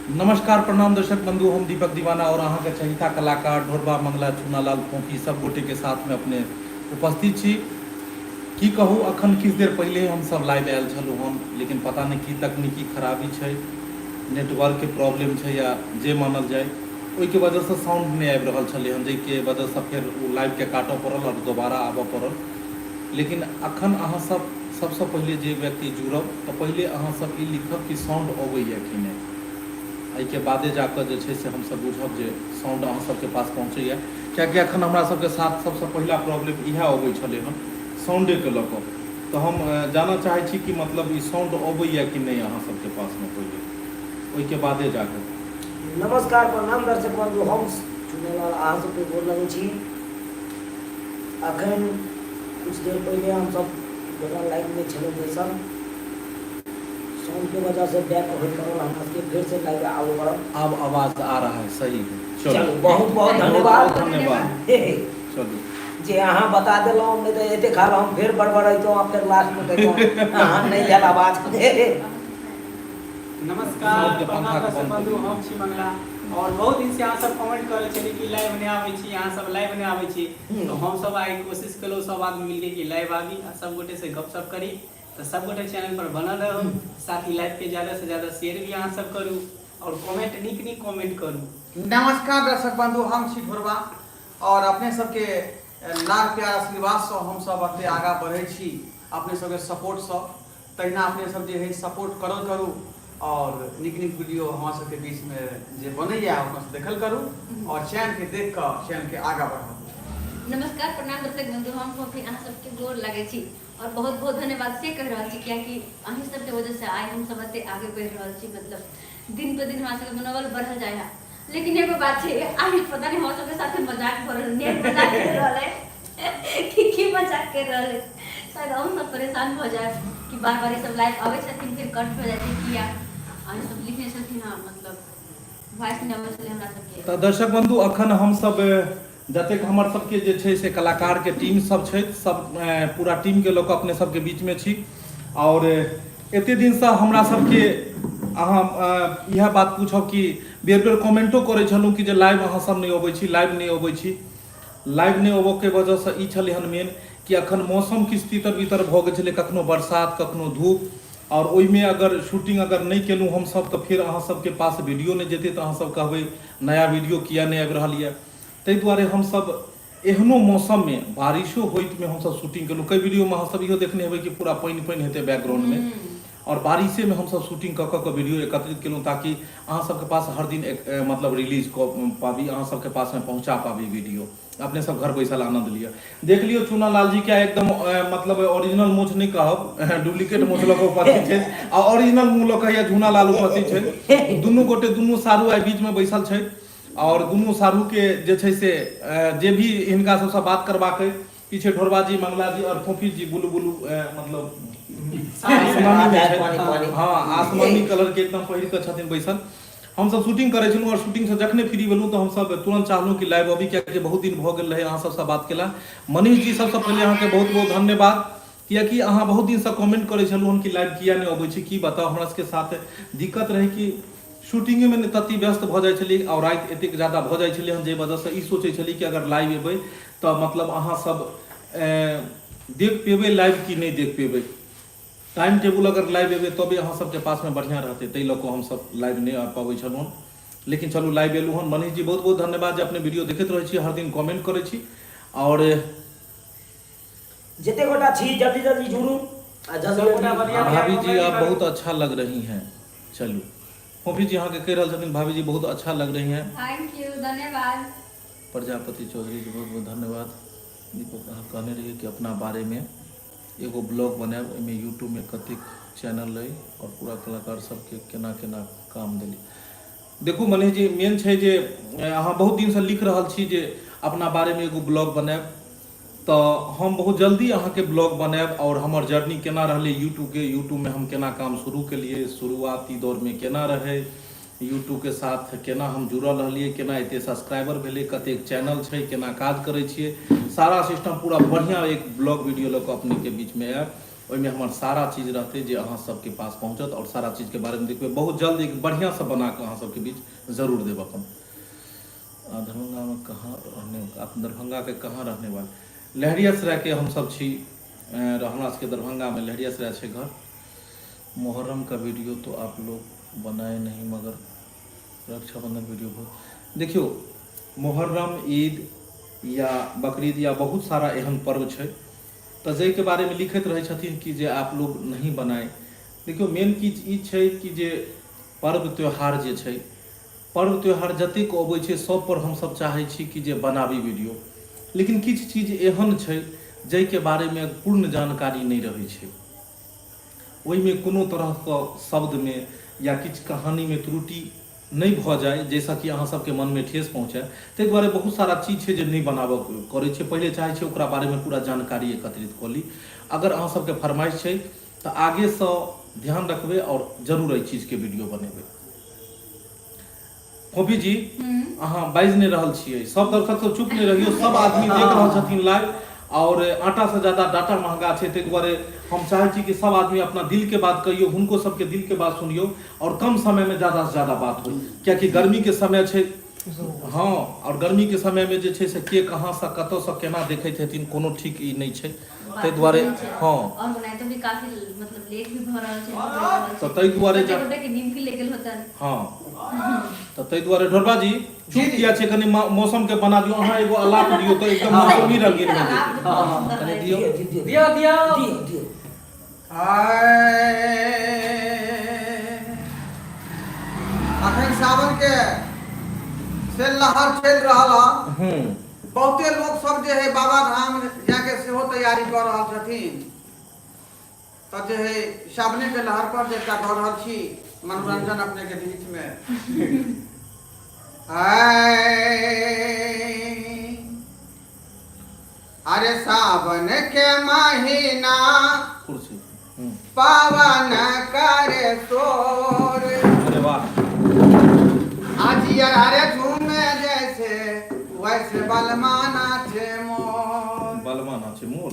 नमस्कार प्रणाम दर्शक बंधु, हम दीपक दीवाना और अहाँ के चहिता कलाकार ढोरबा मंगला चुनालाल फोंफी सब गोटे के साथ में अपने उपस्थित छी। की कहू, अखन किछु देर पहिले हम सब लाइव आयल छलहुँ हन, लेकिन पता नहि की तकनीकी खराबी छै, नेटवर्क के प्रॉब्लम छै या जे मानल जाय, ओहिके वजहसँ साउंड नहि आबि रहल छलै हन, जाहिके वजहसँ फेर ओ लाइवके काटऽ पड़ल आओर दोबारा आबऽ पड़ल। लेकिन अखन अहाँ सब सबसँ पहिले जे व्यक्ति जुड़ब तऽ पहिले अहाँ सब ई लिखब कि साउंड अबैया कि नहि, एहिके बादे जाकऽ जे छै से हमसब बुझब जे साउंड अहाँ सबके पास पहुँचैया, कियाकि अखन हमरा सबके साथ सबसँ पहिला प्रॉब्लम इएह अबै छलै हन साउंडेके लऽ कऽ। तऽ हम जानऽ चाहै छी कि मतलब ई साउंड अबैया कि नहि अहाँ सबके पासमे पहिले, ओहिके बादे जाकऽ। नमस्कार प्रणाम दर्शक बंधु, हम चुनेलाल अहाँ सबके गोर लगै छी। अखन कुछ देर पहिले हम सब गोटा लाइव में छलहुँ बैसल, साउंड के वजह से बैक होय पड़ल हमरा सबके, फेर से लाइव आबऽ पड़ल। अब आवाज आ रहा है, सही है, चलू। चलू, बहुत बहुत धन्यवाद। बहुत धन्यवाद। चलू। जे अहाँ बता देलहुँ, नहि तऽ एते खाल हम फेर बड़बड़ैतहुँ आ फेर लास्ट में कहितहुँ अहाँ नहि आयल आवाज। नमस्कार सबके प्रणाम पंखा के दर्शक बंद बंधु, करू। हम छी मंगला और बहुत दिन से अहाँ सब कमेंट करै छलियै कि लाइव नहि आबै छी, अहाँ सब लाइव नहि आबै छी। तऽ हम सब आइ कोशिश केलहुँ सब आदमी मिलके कि लाइव आबी आ सब गोटे से गपशप करी। तऽ सब गोटे चैनल पर बनल रहू, साथ ही लाइव के ज्यादा से ज्यादा शेयर भी अहाँ सब करू और कमेंट नीक नीक कमेंट करू। नमस्कार दर्शक बंधु, हम छी ढोरबा और अपने सबके लाड़ प्यार आशीर्वाद से हम सब एते आगा बढ़ै छी, अपने सबके सपोर्ट से। तहिना अपने सब जे है सपोर्ट करल करू और नीक नीक वीडियो हमरा सबके बीच में जे बनैया ओकरा सब देखल करू और चैनल के देख कऽ चैनल के आगा बढ़ाबू। नमस्कार प्रणाम दर्शक बंधु, हम फोफी अहाँ सबके गोर लगै छी और बहुत बहुत धन्यवाद से कहि रहल छी, कियाकि अहीं सबके वजह से आइ हम सब एते आगे बढ़ि रहल छी, मतलब दिन पर दिन हमरा सबके मनोबल बढ़ल जाइ है। लेकिन एगो बात छै, आइ पता नहीं हमरा सबके साथे मजाक भऽ रहल, नेट मजाक कर रहल है कि की मजाक कर रहल है, शायद अहूँ सब परेशान भऽ जायब कि बार बार ई सब लाइव आबै छथिन फिर कट भऽ जाइ छै किया। अहीं सब लिखने छथिन हँ, मतलब वॉइस नहि अबै छलै हमरा सबके। तऽ दर्शक बंधु, अखन हमसब जतेक हमर सबके जे छै से कलाकारके टीम सब छै, सब पूरा टीमके लऽ कऽ अपने सबके बीचमे छी। आओर एते दिनसँ हमरा सबके अहाँ इएह बात पूछब कि बेर बेर कमेंटो करै छलहुँ कि जे लाइव अहाँ सब नहि अबै छी, लाइव नहि अबै छी। लाइव नहि अबऽके वजहसँ ई छलै हन मेन कि अखन मौसम किछु तितर बितर भऽ गेल छलै, कखनो बरसात कखनो धूप, आओर ओहिमे अगर शूटिंग अगर नहि केलहुँ हमसब तऽ फेर अहाँ सबके पास वीडियो नहि जेतै, तऽ अहाँ सब कहबै नया वीडियो किया नहि आबि रहल यऽ। ताहि दुआरे हमसब एहनो मौसममे बारिशो होइतमे हमसब शूटिंग केलहुँ। कई वीडियोमे अहाँ सब इहो देखने हेबै कि पूरा पानि पानि हेतै बैकग्राउंडमे, आओर बारिशेमे हमसब शूटिंग कऽ कऽ कऽ वीडियो एकत्रित केलहुँ ताकि अहाँ सबके पास हर दिन एक मतलब रिलीज कऽ पाबी, अहाँ सबके पासमे पहुँचा पाबी वीडियो, अपने सब घर बैसल आनन्द लिअ। देख लियौ चूना लाल जी के एकदम मतलब ओरिजिनल मोछ नहि कहब, डुप्लीकेट मोछ लऽ कऽ उपस्थित छै आ ओरिजिनल मुँह लऽ कऽ या झूना लाल उपस्थित छै। दुनू गोटे दुनू सारू आइ बीचमे बैसल छै आओर दुनू सारूके जे छै से जे भी हिनका सबसँ बात करबाक अइ, ई छै ढोरबा जी, मंगला जी आओर फोफी जी, बुलु बुलु मतलब आसमानी मे छै। हँ, आसमानी कलर के एकदम पहिर कऽ छथिन बैसल। हमसब शूटिंग करै छलहुँ आओर शूटिंग से जखने फ्री भेलहुँ तऽ हमसब तुरंत चाहलहुँ कि लाइव अबी, कियाकि बहुत दिन भऽ गेल रहै अहाँ सबसँ बात केला। मनीष जी, सबसँ पहिले अहाँके बहुत बहुत धन्यवाद, कियाकि अहाँ बहुत दिनसँ कमेंट करै छलहुँ हन कि लाइव किया नहि अबै छै। की बताउ, हमरा सबके साथ दिक्कत रहै कि शूटिंगेमे ने तते व्यस्त भऽ जाइ छलियै आओर राति एतेक ज्यादा भऽ जाइ छलै हन, जाहि वजहसँ ई सोचै छलियै कि अगर लाइव एबै तऽ मतलब अहाँ सब देख पेबै लाइव कि नहि देख पेबै। टाइम टेबुल अगर लाइव एबै तबे अहाँ सबके पासमे बढ़िआँ रहतै, ताहि लऽ कऽ हमसब लाइव नहि आबि पबै छलहुँ हन। लेकिन चलू लाइव एलहुँ हन। मनीष जी, बहुत बहुत धन्यवाद जे अपने वीडियो देखैत रहै छी, हर दिन कमेंट करै छी। आओर जते गोटा छी जल्दी जल्दी जुड़ू आ जल्दी सब गोटा जल्दी। बढ़िया बढ़िया भाभी जी कमेंट आप करू। बहुत अच्छा लग रही हैं। चलू फोफी जी अहाँके कहि रहल छथिन भाभी जी बहुत अच्छा लग रही हैं। Thank you, धन्यवाद। प्रजापति चौधरी जी बहुत बहुत धन्यवाद। दीपक, अहाँ कहने रहियै कि अपना बारेमे एगो ब्लॉग बनायब, ओहिमे यूट्यूबमे कतेक चैनल अइ आओर पूरा कलाकार सबके केना केना काम देली। देखू मनीष जी, मेन छै जे अहाँ बहुत दिनसँ लिख रहल छी जे अपना बारेमे एगो ब्लॉग बनायब, तऽ हम बहुत जल्दी अहाँके ब्लॉग बनायब आओर हमर जर्नी केना रहलै यूट्यूबके, यूट्यूबमे हम केना काम शुरू केलियै, शुरुआती दौरमे केना रहै, यूट्यूबके साथ केना हम जुड़ल रहलियै, केना एते सब्सक्राइबर भेलै, कतेक चैनल छै, केना काज करै छियै, सारा सिस्टम पूरा बढ़िआँ एक ब्लॉग वीडियो लऽ कऽ अपनेके बीचमे आयब। ओहिमे हमर सारा चीज रहतै जे अहाँ सबके पास पहुँचत आओर सारा चीजके बारेमे देखबै। बहुत जल्द एक बढ़िआँसँ बना कऽ अहाँ सबके बीच जरूर देब अपन। दरभंगामे कहाँ रहने, आप दरभंगाके कहाँ रहने वाले? लहेरियासरायके हमसब छी। हमरा सबके दरभंगामे लहेरियासराय छै घर। मुहर्रम का वीडियो तो आप लोग बनाए नहीं, मगर रक्षाबंधन वीडियो बहुत। देखियौ, मुहर्रम, ईद या बकरीद या बहुत सारा एहन पर्व छै तऽ जाहिके बारेमे लिखैत रहै छथिन कि जे आप लोग नहीं बनाए। देखियौ, मेन चीज ई छै कि जे पर्व त्योहार जे छै, पर्व त्योहार जतेक अबै छै सब पर हमसब चाहै छी कि जे बनाबी वीडियो, लेकिन किछु चीज एहन छै जाहिके बारेमे पूर्ण जानकारी नहि रहै छै। ओहिमे कोनो तरहके शब्दमे या किछु कहानीमे त्रुटि नहि भऽ जाय जाहिसँ कि अहाँ सबके मनमे ठेस पहुँचै, ताहि दुआरे बहुत सारा चीज छै जे नहि बनाबऽ करै छै। पहिले चाहै छियै ओकरा बारेमे पूरा जानकारी एकत्रित कऽ ली। अगर अहाँ सबके फरमाइश छै तऽ आगेसँ ध्यान रखबै आओर जरूर एहि चीजके वीडियो बनेबै। फोफी जी, अहाँ बाजि नहि रहल छियै, सब दर्शक सब चुप नहि रहियौ, सब आदमी देख रहल छथिन लाइव। आओर आटा से ज्यादा डाटा महंगा छै, ताहि दुआरे हम चाहै छी कि सब आदमी अपना दिल के बात कहियौ, हुनको सबके दिल के बात सुनियौ आओर कम समय में ज्यादा से ज्यादा बात होइ, कियाकि गर्मी के समय छै। हँ, आओर गर्मी के समय में जे छै से के कहाँ से कतऽ से केना देखैत हेथिन कोनो ठीक ई नहि छै, ताहि दुआरे। हँ, और बनाए तो भी काफी मतलब लेट भी भ रहल छै, भऽ रहल छै। तऽ ताहि दुआरे कते गोटे के नींद भी लागि गेल होतन। हँ, तऽ ताहि दुआरे ढोरबा जी, चुप किया छै? कनि मौसम के बना दियौ अहाँ, एगो अलाप दियौ तऽ एकदम मौसमी रंगीन भऽ जेतै। हँ, कनि दियौ। दियौ। दियौ, दियौ। दियौ, दियौ। अखन सावन के से लहर चलि रहल हँ। बहुते लोक सब जे है बाबा धाम जाके सेहो तैयारी कऽ रहल छथिन। तऽ जे है सावने के लहर पर जे एकटा दऽ रहल छी मनोरंजन अपने के बीच में। अरे सावन के महीना कुर्सी पवन करे शोर। अरे वाह! आज अरे झूमे जैसे वैसे बलमा नाचे मोर। बलमा नाचे मोर।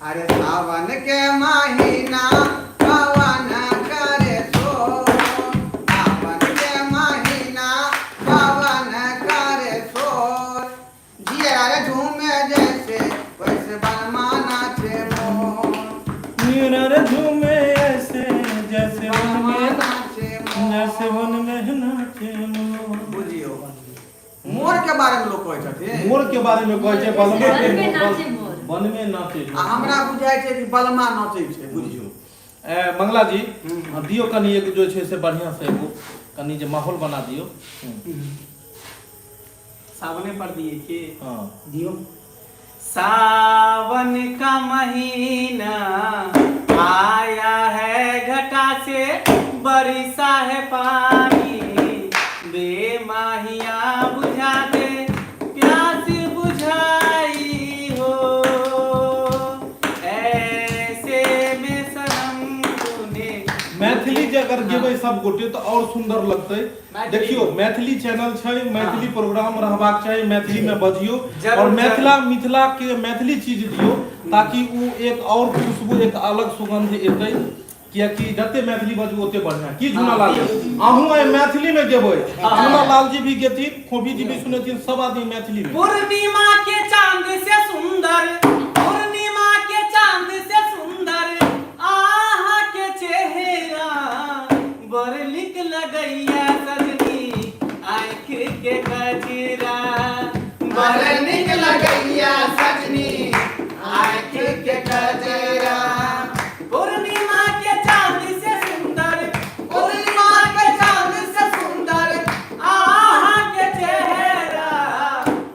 अरे सावन के महीना पवन करे शोर, सावन के महीना पवन करे शोर, जिया रे झूमे जैसे वैसे बलमा नाचे मोर। रे झूमे ऐसे जैसे वन बलमा में नाचे मोर। जैसे वन में नाचे मोर। बुझियौ, मोर के बारे में लोक कहै छथिन। मोर के बारे में कहै छै बलमा के। वन में नाचे मोर। वन में नाचे आ हमरा बुझाइ छै कि बलमा नाचै छै, बुझियौ। बुझियौ। मंगला जी, दियौ कनि एक जो छै से बढ़िआँ से एगो कनि जे माहौल बना दियौ। सावने पर दिए के? हँ। दियौ। सावन का महीना आया है, घटा से बरसा है पानी, बेमाहिया बुझा दे प्यास बुझाई हो, ऐसे में सनम तूने। मैथिली जे अगर गेबै सब गोटे तऽ आओर सुन्दर लगतै। मैथिली। देखियौ, मैथिली चैनल छै, मैथिली प्रोग्राम रहबाक चाही, मैथिली में बजियौ जरूर, और मिथिला मिथिला के मैथिली चीज दियौ ताकि ओ एक और खुशबू, एक अलग सुगंध एतै, कियाकि जते मैथिली बजबू ओते बढ़िया। की झूना लाल जी, अहूँ आइ मैथिली में गेबै? झूना लाल जी भी गेथिन, खोबी जी भी सुनेथिन, सब आदमी मैथिली में। पूर्णिमा के चांद से सुंदर, पूर्णिमा के चांद से सुंदर आहा के चेहरा, बड़ निक लगैया सजनी आँख के गजरा, बड़ नीक लगैया सजनी आँख के गजरा। पूर्णिमा के चांद से सुंदर, पूर्णिमा के चांद से सुंदर आहा के चेहरा,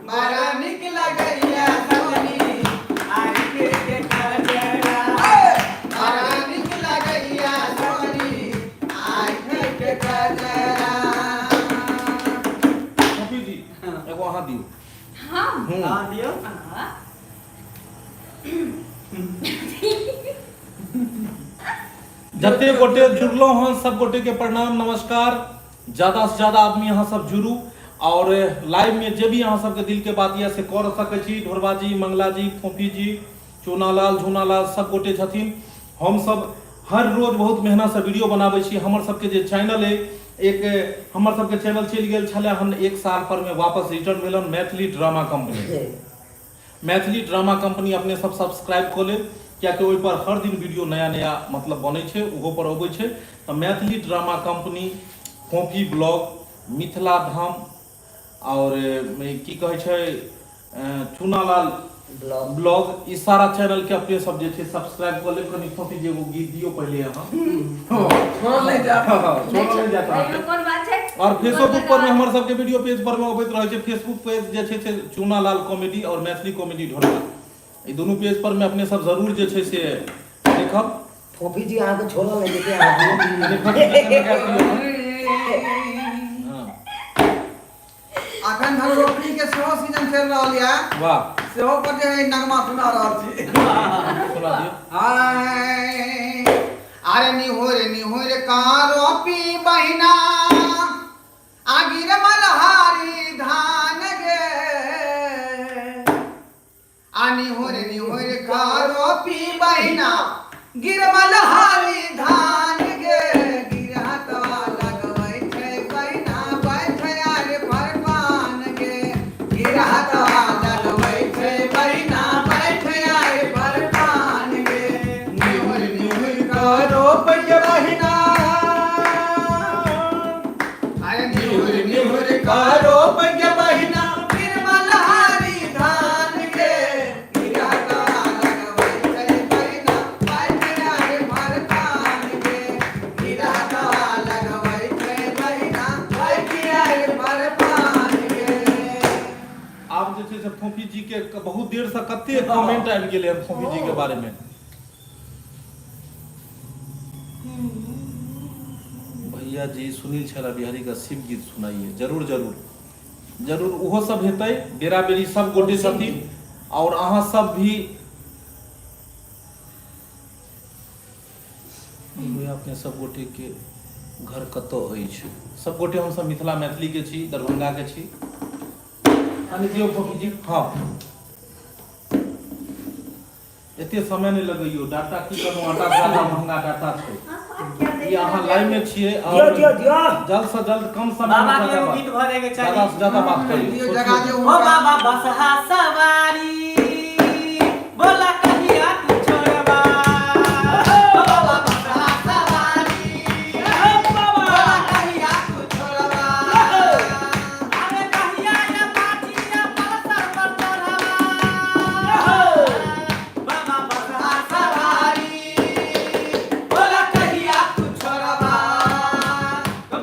बड़ा नीक लगैया सजनी आँख के गजरा। बड़ा नीक लगैया सजनी आँख के गजरा। खोबी जी, एगो अहाँ दियौ। हम? हाँ, दियौ। हाँ। जते गोटे जुड़लहुँ हँ सब गोटे के प्रणाम, नमस्कार। ज्यादा से ज्यादा आदमी अहाँ सब जुड़ू और लाइव में जे भी अहाँ सबके दिल के बात यऽ से कर सकै छी। ढोरबा जी, मंगला जी, फोफी जी, चूनालाल, झूनालाल सब गोटे छथिन हमसब हर रोज बहुत मेहनतसँ वीडियो बनाबै छी। हमर सबके जे चैनल अइ, एक हमर सबके चैनल चलि गेल छलै हन एक साल पर मे वापस रिटर्न भेल हन Maithili drama company. Maithili drama company अपने सब सब्सक्राइब कऽ लेब, कियाकि ओहि पर हर दिन वीडियो नया नया मतलब बनै छै, ओहो पर अबै छै। तऽ Maithili drama company, Phophi blog, Mithila Dham आओर की कहै छै चूनालाल ब्लॉग, ब्लॉग, ई सारा चैनल के अपने सब जे छै सब्सक्राइब कऽ लेब। कनि फोफी जी एगो गीत दियौ पहिले अहाँ। छोड़ल नहि जायत। छोड़ल नहि जायत अहाँके। एहिमे कोन बात छै? और फेसबुक पर में हमर सबके वीडियो पेज पर में अबैत रहै छै। फेसबुक पेज जे छै से चूनालाल कॉमेडी और मैथिली कॉमेडी ढोलका, ई दुनू पेज पर में अपने सब जरूर जे छै से देखब। फोफी जी अहाँके छोड़ल नहि जेतै अहाँ। कनि फोफी जी के लगा दियौ। हाँ। अखन धन रोपनी के सेहो सीजन चलि रहल यऽ, वाह, सेहो पर जे है नगमा सुना रहल छी। सुना दियौ। आय, अरे निहुर निहुर का रोपी बहिना आगिर मलहारी धान गे, आ निहुर निहुर का रोपी बहिना गिर मलहारी धान गे, गिरहतवा लगबै छै बहिना बैठया रे भगवान गे, गिरहतवा लगबै छै बहिना बैठया रे भगवान गे, निहुर निहुर का रोपी बहिना, अरे निहुर निहुर का रोपी बहिना गिर मलहारी धान गे, गिरहतवा लगबै छै बहिना बैठया रे भगवान गे, गिरहतवा लगबै छै बहिना बैठया रे भगवान गे। आब जे छै से फोफी जी के बहुत देर से कते कमेंट आबि गेलै हन फोफी जी के बारे में। भैया जी सुनील छला बिहारी का शिव गीत सुनाइए। जरूर जरूर जरूर, ओहो सब हेतै, बेरा बेरी सब गोटे छथिन और अहाँ सब भी। भैया अपने सब गोटे के घर कतऽ अछि? सब गोटे हमसब मिथिला मैथिली के छी, दरभंगा के छी। कनि दियौ फोफी जी। हाँ, एते समय नहि लगैयौ। डाटा की करू, आटा ज्यादा महंगा डाटा छै। ई अहाँ लाइव में छियै दियौ और दियौ दियौ। जल्द से जल्द कम समय में बाबा के ज्यादा एगो बात गीत भऽ जायके ज्यादा चाही। से ज्यादा बात करियौ। दियौ, सोचियौ। जगा दियौ ओ हुनका। बाबा बसहा सवारी बोला कहिया तू छोड़बा, ओ बाबा बसहा सवारी बोला कहिया तू छोड़बा, अरे कहिया ये पाटिया पलसर पर चढ़बा, बाबा बसहा सवारी बोला कहिया तू छोड़बा,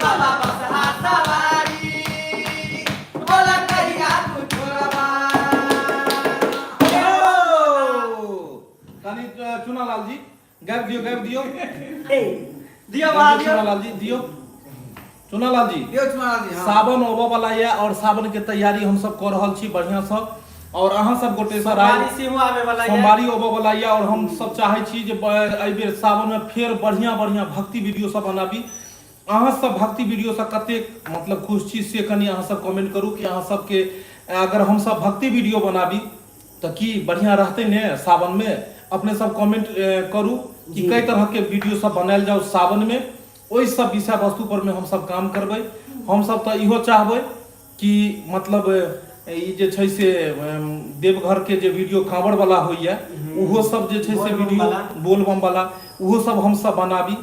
बाबा बसहा सवारी बोला कहिया तू छोड़बा। ओ, कनि चुनालाल जी गाबि दियौ, गाबि दियौ। ए दियौ गाबि बाबा दियौ। दियौ। चुनालाल जी दियौ, चुनालाल जी दियौ चुनालाल जी। हाँ, सावन अबऽ वाला यऽ और सावन के तैयारी हमसब कऽ रहल छी बढ़िया सँ और अहाँ सब गोटे सँ राय। सोमवारी सेहो आबै वाला यऽ। सोमवारी अबऽ वाला यऽ और हम सब चाहै छी जे एहि बेर सावन में फेर बढ़िया बढ़िया भक्ति वीडियो सब बनाबी। अहाँ सब भक्ति वीडियो से कतेक मतलब खुश छी से कनि अहाँ सब कमेंट करू कि अहाँ सबके अगर हम सब भक्ति वीडियो बनाबी तऽ की बढ़िया रहतै ने सावन में? अपने सब कमेंट करू कि जी। कई तरह के वीडियो सब बनायल जाउ सावन में, ओहि सब विषय वस्तु पर में हम सब काम करबै। हम सब तऽ इहो चाहबै कि मतलब ई जे छै से देवघर के जे वीडियो कांवर वाला होइया, ओहो सब जे छै से बोलबम वीडियो वाला। बोलबम वाला, ओहो सब हम सब बनाबी।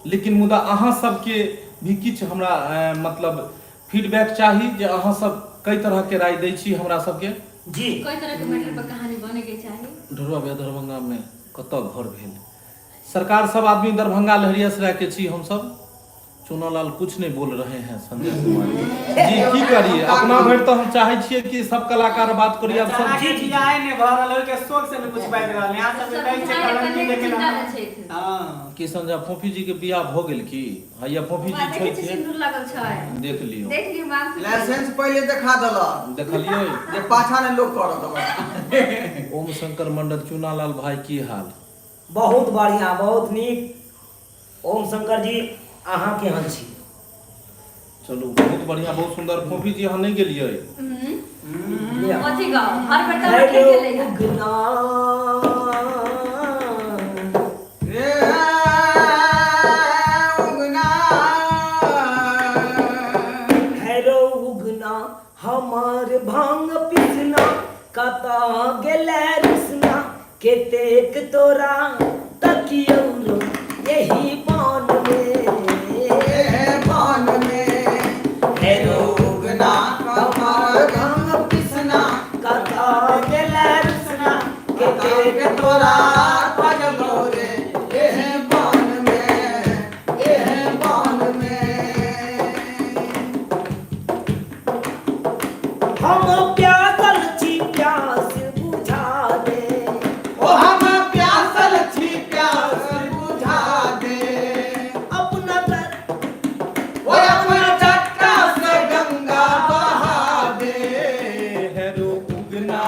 लेकिन मुदा अहाँ सबके भी किछु हमरा मतलब फीडबैक चाही जे अहाँ सब कई तरह के राय दै छी हमरा सबके जी। कोई तरह के मैटर पर कहानी बने के चाही। ढोरबा भैया दरभंगा में कतऽ घर भेल? सरकार सब आदमी दरभंगा लहेरियासराय के छी हमसब। चुनालाल कुछ नहीं बोल रहे हैं। संजय कुमार जी की करिए, अपना भरि तऽ हम चाहै छियै कि सब कलाकार बात करिए। आब सब अहाँके बियाहे नहि भऽ रहल ओहिके शोक से नहि कुछ बाजि रहल यहाँ सब सब कहै छै बिहारे कलंकी कन्या के देखे चिंता में छथि। हँ की संजय फोफी जी के बियाह भऽ गेल की? हैया फोफी जी बाबा, देखै छी छथि, सिन्दूर लागल छै। देख लियौ। देख लियौ मांग। लाइसेंस पहिले देखा देलक देखलियै जे पाछा ने लोक करत हमरा। ओम शंकर मंडल चुनालाल भाई की हाल? बहुत बढ़िया, बहुत नीक। ओम शंकर जी अहाँ केहन छी? चलू बहुत बढ़िया, बहुत सुंदर। फोफी जी अहाँ नहि गेलियै? लिअ। कथी गाओ? हर बेर तऽ बैठे गेलै हन। उगना रे हैरो उगना हमार भांग पिसना कतऽ गेलै रुसना केतेक तोरा तकियौ रो एही बान में एहे बान में हैरो उगना हमार भांग पिसना कतऽ गेलै रुसना केतेक केतेक तोरा तकलो रे एहे बान में एहे बान में। हम प्यासल छी प्यास बुझा दे ओ हम प्यासल छी प्यास बुझा दे अपना ओ अपना चक्का से गंगा बहा दे। हैरो उगना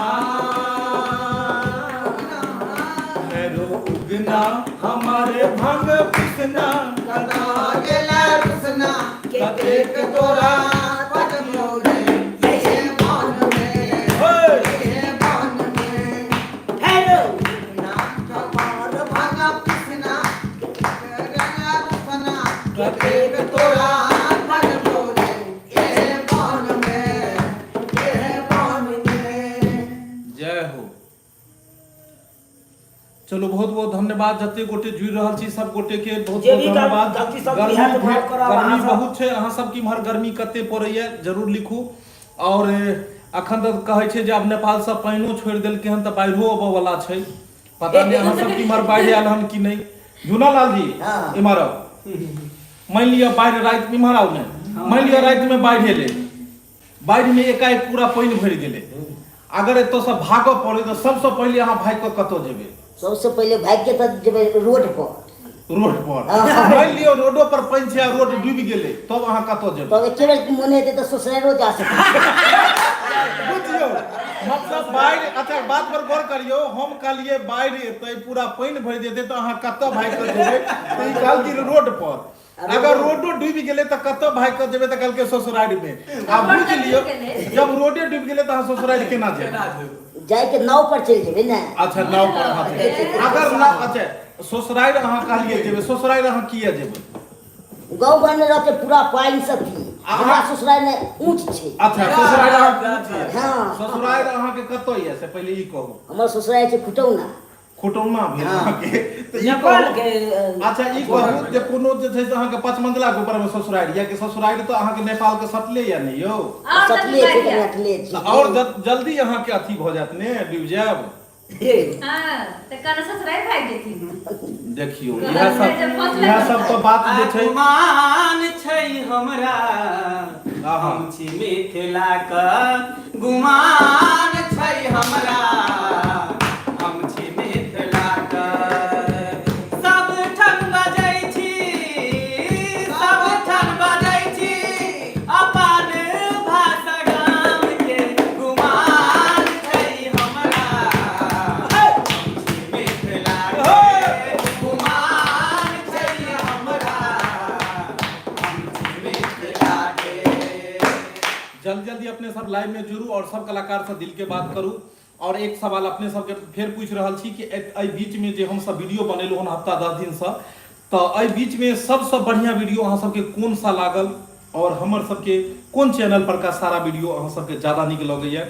हैरो उगना हमारे भांग पिसना कता गेला रुसना कतेक तोरा पटलो रे एहे बान में हे! एहे बान में। हैरो ना कपार भागा पिसना गंगा रुसना कतेक तोरा पटलो रे एहे बान में एहे बान में। जय हो। चलू, बहुत बहुत धन्यवाद जते गोटे जुड़ि रहल छी सब गोटे के बहुत जे बहुत भी धन्यवाद। गलती सब गर्मी बिहार के माफ करब गर्मी अहाँ सब। बहुत छै, अहाँ सबके इम्हर गर्मी कते पड़ैया जरूर लिखू। और अखन तक कहै छै जे आब नेपाल से पानिओ छोड़ि देलकै हन तऽ बाढ़िओ अबऽ वाला छै, पता नहि अहाँ सबके इम्हर बाढ़ि आयल हन कि नहि। झूनालाल जी हाँ। इम्हर आउ, मानि लिअ बाढ़ि राति इम्हर आउ ने, मानि लिअ रातिमे बाढ़ि एलै, बाढ़िमे एकाएक पूरा पानि भरि गेलै, अगर एतऽसँ भागऽ पड़ै तऽ सबसँ पहिले अहाँ भागि कऽ कतऽ जेबै? सबसे पहिले भागि के तऽ जेबै रोड पर। रोड पर? हाँ। मानि लिअ रोडो पर पानि छै आ रोड डूबि गेलै, तब अहाँ कतऽ जेबै? तब एके बेर मोन हेतै तऽ ससुरालो जा सकै छी। बुझियौ मतलब बाढ़ि। अच्छा, बात पर गौर करियौ, हम कहलियै बाढ़ि एतै पूरा पानि भरि जेतै तऽ अहाँ कतऽ भागि कऽ जेबै, तऽ ई कहलखिन रोड पर। अगर रोडो डूबि गेलै तऽ कतऽ भागि कऽ जेबै, तऽ कहलकै ससुरारिमे। आ बुझि लियौ जब रोडे डूबि गेलै तऽ अहाँ ससुरारि केना जेबै? जाइके नाव पर चलि जेबै ने। अच्छा, नाव पर अहाँ जेबै। अगर नाव, अच्छा ससुरारि अहाँ कहलियै जेबै, ससुरारि अहाँ किया जेबै? गाँव घरमे रहतै पूरा पानि सब थी, हमरा ससुरारि मे ऊँच छै। अच्छा, ससुरारि अहाँ हाँ। ससुरारि अहाँके कतऽ यऽ से पहिले ई कहू। हमर ससुरारि छै खुटौना। खुटौना भेल अहाँके तऽ ई नेपाल कहू के अच्छा ई कहू जे कोनो जे छै से अहाँके पचमंजिला के ऊपर मे ससुरारि यऽ कि ससुरारि तऽ अहाँके नेपाल के सटले यऽ ने यौ? और सटले छै जल्दी कनि बाढ़ि अटले छै। तऽ और जल्दी अहाँके अथी भऽ जायत ने, डूबि जायब। हे, हाँ, तऽ कहना ससुरारि भागि जेथिन। देखियौ कहलकै इएह सब जे फसले इएह सब तऽ बात जे छै। गुमान छै हमरा, आहा। हम छी मिथिला क गुमान छै हमरा, हम छी मिथिला क सब ठन बजै छी, सब ठन बजै छी अपन भाषा गाम के, गुमान छै हमरा, हम छी मिथिला के गुमान छै हमरा, हम छी मिथिला के। जल्दी जल्दी अपने सब लाइव में जुड़ू और सब कलाकार से दिल के बात करू। और एक सवाल अपने सबके फेर पूछि रहल छी कि एहि बीच में जे हम सब वीडियो बनेलहुँ हन हफ्ता 10 दिन से, तऽ एहि बीच में सबसँ बढ़िया वीडियो अहाँ सबके कोन सा लागल और हमर सबके कोन चैनल पर का सारा वीडियो अहाँ सबके ज्यादा नीक लगैया?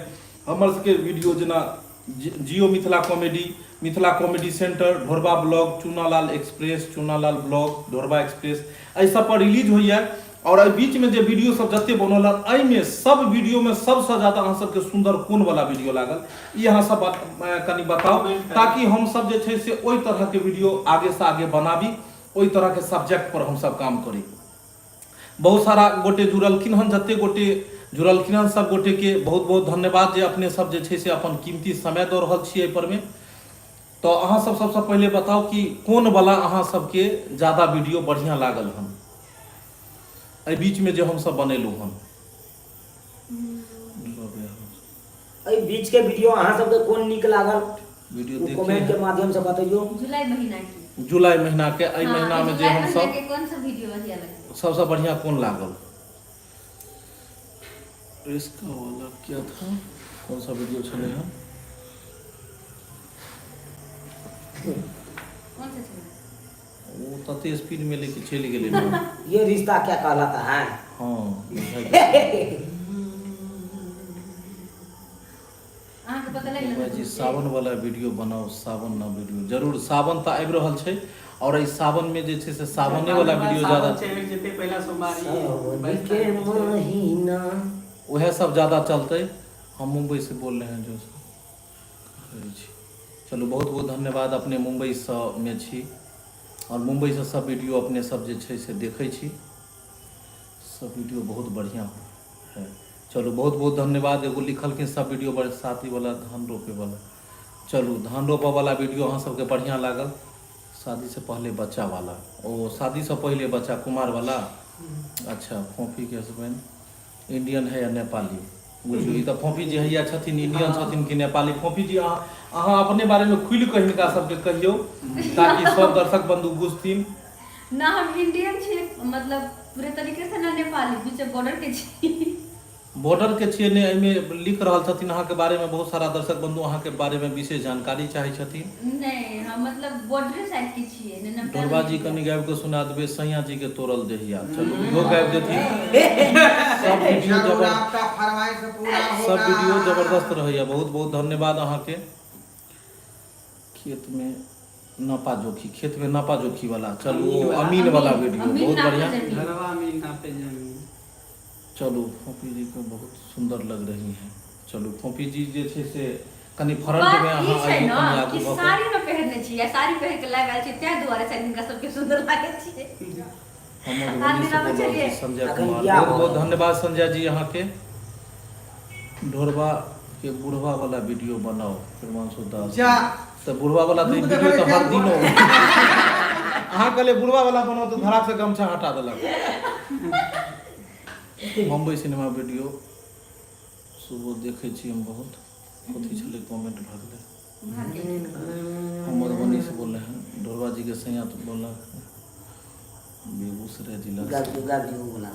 हमर सबके वीडियो जेना Jio Mithila comedy, Mithila comedy centre, Dhorba blog, Chunalal express, Chunalal blog, Dhorba express, एहि सब पर रिलीज होइया। और एहि बीच में जे वीडियो सब जते बनल हन एहिमे सब वीडियो में सबसँ ज्यादा अहाँ सबके सुंदर कोन वाला वीडियो लागल, ई अहाँ सब कनि बताउ, ताकि हम सब जे छै से ओहि तरह के वीडियो आगे से आगे बनाबी, ओहि तरह के सब्जेक्ट पर हम सब काम करी। बहुत सारा गोटे जुड़लखिन हन, जते गोटे जुड़लखिन हन सब गोटे के बहुत बहुत धन्यवाद जे अपने सब जे छै से अपन कीमती समय दऽ रहल छी एहि पर में। तऽ अहाँ सब सबसँ पहिले बताउ कि कोन वाला अहाँ सबके ज्यादा वीडियो बढ़िया लागल हन एहि बीच में जे हम सब बनेलहुँ हन? एहि बीच के वीडियो अहाँ सबके कोन नीक लागल वीडियो ओ देखे कमेंट के माध्यम से बतैयौ। जुलाई महीना के, जुलाई महीना के एहि हाँ, महीना में जे जुलाई हम महीना सब के कौन सा वीडियो बढ़िया लगल? सबसे बढ़िया कोन लागल? इसका वाला क्या था, कौन सा वीडियो छलै हन? कौन सा छलै? ओ तते स्पीड में लेके चलि गेलै ने। ये रिश्ता क्या कहलाता है। हँ। अहाँके पता लागि गेल? जी, सावन वाला वीडियो बनाउ। सावन न वीडियो जरूर। सावन तऽ आबि रहल छै आओर एहि सावन में जे छै से सावने वाला वीडियो ज्यादा चढ़ि जेतै पहिला सोमवारी। सावन 22 के तारीख छै। महीना। वएह सब ज्यादा चलतै। हम मुंबई से बोल रहे हैं जो कहै छी। चलू, बहुत बहुत धन्यवाद। अपने मुम्बईसँ मे छी आओर मुम्बईसँ सब वीडियो अपने सब जे छै से देखै छी। सब वीडियो बहुत बढ़िआँ है। चलू, बहुत बहुत धन्यवाद। एगो लिखलखिन, सब वीडियो बरसाती वाला, धान रोपे वाला। चलू, धान रोपऽ वाला वीडियो अहाँ सबके बढ़िआँ लागल। शादी से पहले बच्चा वाला, ओ शादी से पहले बच्चा, कुमार वाला। अच्छा, फोफी के हस्बैंड इंडियन है या नेपाली? बुझियौ, ई तऽ फोफी जी हैया छथिन, इंडियन छथिन कि नेपाली? फोफी जी, अहाँ अहाँ अपने बारेमे खुलि कऽ हिनका सबके कहियौ ताकि सब दर्शक बंधु बुझथिन। ना हम इंडियन छी मतलब पूरे तरीके से, ना नेपाली, बीच बॉर्डर के छी। बॉर्डर के छियै ने? एहिमे लिख रहल छथिन अहाँके बारेमे बहुत सारा दर्शक बंधु, अहाँके बारेमे विशेष जानकारी चाहै छथिन। नहीं, हम मतलब बॉर्डर साइड के छियै ने नेपाल। ढोरबा जी, कनि गाबि कऽ सुना देबै, सैया जी के तोड़ल देहिया। चलू, इहो गाबि देथिन। सब वीडियो जरूर। जबर आपका फरमाइश पूरा होगा। सब वीडियो जबरदस्त रहैया। बहुत बहुत धन्यवाद अहाँके। खेत में नापा जोखी, खेत में नापा जोखी वाला। चलू, ओ अमीन वाला वीडियो। अमीन बहुत नापे बढ़िया। जमीन। घरवा में नापे जमीन। चलू, फोफी जी को बहुत सुंदर लग रही हैं। चलू, फोफी जी जे छै से कनि फ्रंट बात में ई अहाँ छै आइयो ने कनि आगू कि भऽ कऽ। साड़ी न पहिरने छियै, साड़ी पहिर के लाइव आयल छी, ताहि दुआरे शायद हिनका सबके सुंदर लागै छै। हम मधुबनी से आदिना बोल रहल छी। बचलियै। संजय अखन कुमार, बियाह बहुत भऽ बहुत गेल। धन्यवाद संजय जी अहाँके। ढोरबा के बुढ़वा वाला वीडियो बनाओ, प्रेमांशु दास। जा। तऽ बुढ़वा वाला तऽ ई रुक वीडियो देखबै। तऽ हर क्या दिन हो। अहाँ कहलियै बुढ़वा वाला बनाओ तऽ धड़ाक से गमछा हटा देलक। मुम्बई सिनेमा वीडियो सुबह देखै छी हम बहुत। कथी छलै कमेंट? भागलै। हम मधुबनी से बोल रहे हैं। ढोरबा जी के सैया तो बोला बेगूसराय जिला से। गाबि दियौ, गाबि दियौ ओ वला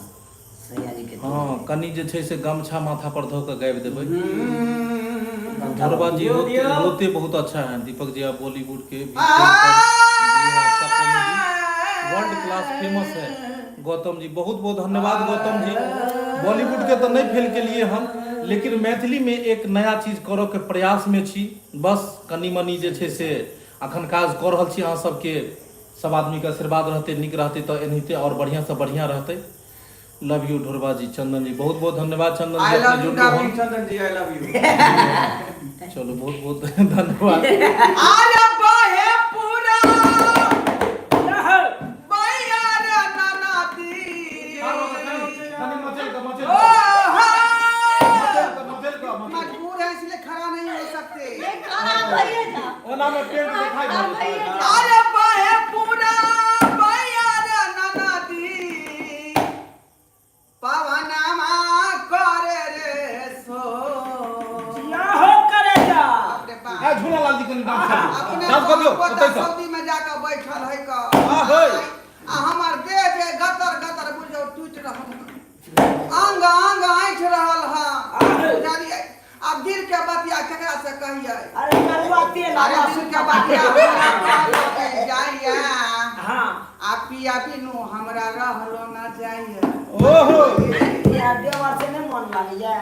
सैया जी के। हँ, कनि जे छै से गमछा माथा पर धऽ कऽ गाबि देबै। गमछा। ढोरबा जी दियौ, रोते, दियौ। रोते बहुत अच्छा है। दीपक जी, आप बॉलीवुड के भी फेल कर दिए हैं, आपका कॉमेडी वर्ल्ड क्लास फेमस है। गौतम जी, बहुत बहुत धन्यवाद गौतम जी। बॉलीवुड के तो नहीं फेल के लिए हम, लेकिन मैथिली में एक नया चीज करऽ के प्रयास में छी। बस कनि मनि जे छै से अखन काज कऽ रहल छी। अहाँ सबके सब आदमीके आशीर्वाद रहतै, नीक रहतै तऽ एनाहिते आओर बढ़िआँ से बढ़िआँ रहतै। लव यू ढोरबा जी, चंदन जी। बहुत बहुत धन्यवाद चंदन जी। I love अपने you जुड़लहुँ डार्लिंग। हन। चंदन जी, I love you. चलू, बहुत बहुत धन्यवाद। अरे बहे पूरा बैया रे ननदी। ओ हो। मजबूर है इसलिए खड़ा नहीं हो सकते। ओना में पेंट देखाई भऽ जेतै। अरे बहे पूरा बैया रे ननदी, पवनमा करे रे सो। हो करे जा। बाप रे बाप। ए झूला लाल जी, कनि डांस कर दियौ। अपने डांस कर दियौ। पोता ओतै सँ। सऊदी में जाके बैठल है क आ, है। आ हमर देह जे गतर गतर बुझौ टूटि रहल है, अंग अंग ऐंठ रहल है, बुझलियै? आब दिल के बतिया केकरा से कहियै? अरे करुआ तेल। अरे दिल के बतिया हमरा कहलो के जाइया। आ पिया बिनु हमरा रहलो न जाइया। ओहो। या देवर से नहीं मन लागैया।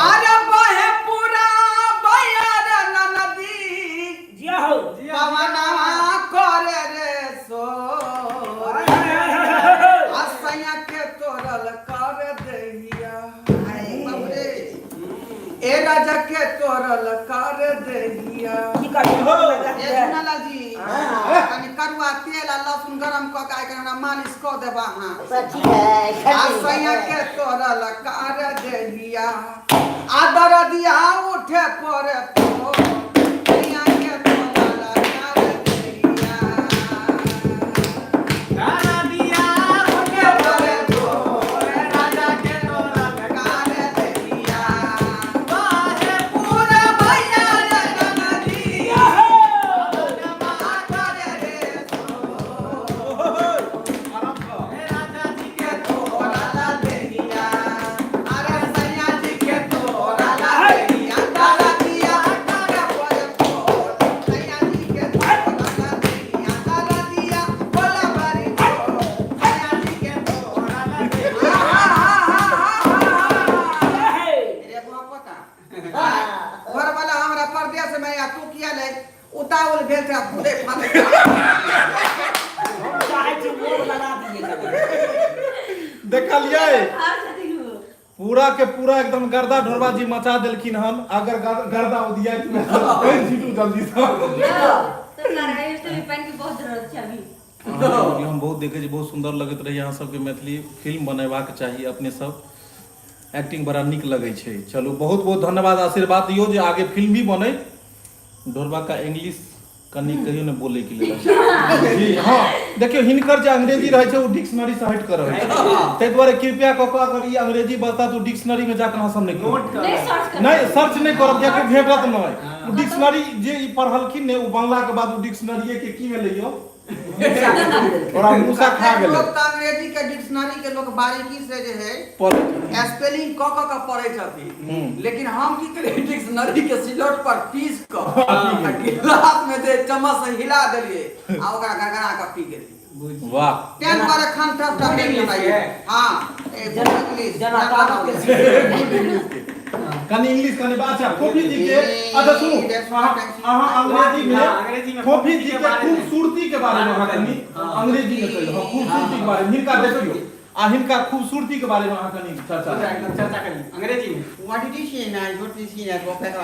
अरे बहे पूरा बैया रे ननदी, जिया हो। पवनवा करे रे सो, असैया के तोरल कर दहिया। आई बाप रे, ए राजा के तोरल कर दहिया। की करियै? ए झुनालाल जी, कनि करुआ तेल आ लहसुन गरम कऽ के आइ हमरा मालिश कऽ देबा अहाँ। अच्छा, ठीक है। असैया के तोरल कर दहिया आ दरदिया उठे पड़े तो सैया के तोरल कर दहिया। दिया उठे पड़े तो राजा के तोरल कर दहिया। बाहे पूरा भैया रे ननदी, करे रे सो। राजा जी के तोरा देहिया, अरे सैया जी के तोरा देहिया, दादा दिया करे। चावल भेल छै फूले फाले। हम चाहै छी मोर लगा दिए कनी। देखलियै हार छथिन ओ। पूरा के पूरा एकदम गर्दा ढोरबा जी मचा देलखिन हन। अगर गर्दा उदिया पानि छीटू जल्दी से। यौ, तऽ लड़ाई से भी पानि के बहुत जरूरत छै अभी। अहाँके वीडियो हम बहुत देखै छी, बहुत सुन्दर लगैत रहैए। अहाँ सबके मैथिली फिल्म बनेबाक चाही, अपने सब एक्टिंग बड़ा नीक लगै छै। चलू, बहुत बहुत धन्यवाद, आशीर्वाद दियौ जे आगे फिल्म भी बनै। ढोरबा का इंग्लिश कनि कहियो ने बोले के लेल जी। हाँ, देखियौ, हिनकर जे अंग्रेजी रहै छै ओ डिक्शनरी से हटि कऽ रहै छै, ताहि दुआरे कृपया कऽ कऽ अगर ई अंग्रेजी बजता तऽ ओ डिक्शनरी में जाकऽ अहाँ सब नहि नोट करब। कर। नहि सर्च करब। नहि सर्च नहि करब, कियाकि भेटत नहि। ओ डिक्शनरी जे ई पढ़लखिन ने, ओ बनलाके बाद ओ डिक्शनरीए के की भेलै यौ, ओकरा मूसा खा गेलै। लोक तऽ अंग्रेजी के डिक्शनरी के लोक बारीकी से जे है पढ़ स्पेलिंग कऽ कऽ के पढ़ै छथिन, लेकिन हम की करियै, डिक्शनरी के सिलौट पर पीस कऽ आ गिलास में जे चम्मच से हिला देलियै आ ओकरा गड़गड़ा कऽ पी गेलियै। वाह। तें दुआरे एखन तक Good English के? हाँ, ए, good English, जेना general ताकत के knowledge। चीज। कनि इंग्लिश कनि। अच्छा, फोफी जी के, अच्छा सुनू, अहाँ अहाँ अंग्रेजी में हाँ, अंग्रेजी में फोफी जी के के बारे में। खूबसूरती के बारे में अहाँ कनि अंग्रेजी में कहियौ। हाँ, खूबसूरती के बारे में। हिनका देखियौ आ हिनका खूबसूरती के बारे में अहाँ कनि चर्चा पूरा करू। एकदम चर्चा करी अंग्रेजी में। What did you see now? What did you see now? What did you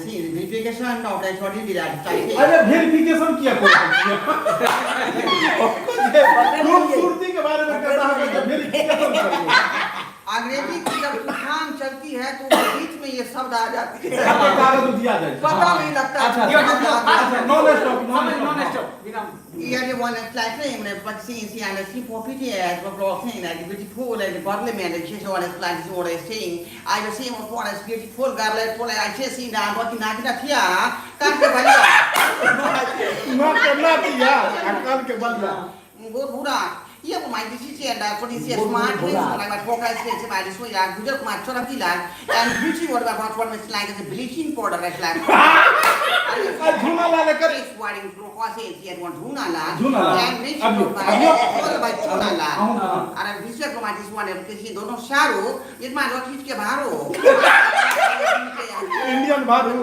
see? Verification of the what did you see? अरे, वेरिफिकेशन किया करै छियै? खूबसूरती के बारे में कहता है वेरिफिकेशन करियौ। अंग्रेजी की जब तूफान चलती है तो बीच में ये शब्द आ जाती है। सबके कागज उधिया जाइ छै। पता नहीं लगता। अच्छा। यो, यो, अच्छा, non stop, non non stop. Stop, बिना। Yeah, the one that's like name, the vaccine, and the C4PT, as well saying that beautiful and parliament, and she's all like what I saying. I just see what is beautiful, girl, full, I just see that working at the here. Can't be ना करना दिया आ कान के बलिया। वो बुरा ये वो my this is and for this is smart like my focus is my this way गुजर कुमार चौरकी लाल and beauty what about what is like the bleaching powder is like आ झूना लाल एकर is wearing process here one Jhuna Lal Jhuna Lal. and rich अबियो, by अबियो। all by Jhuna Lal अहूँ, अहूँ। अरे विश्व Kumar this one किसी दोनों सारो ये मान लो खींच के बाहर हो। इंडियन भारू।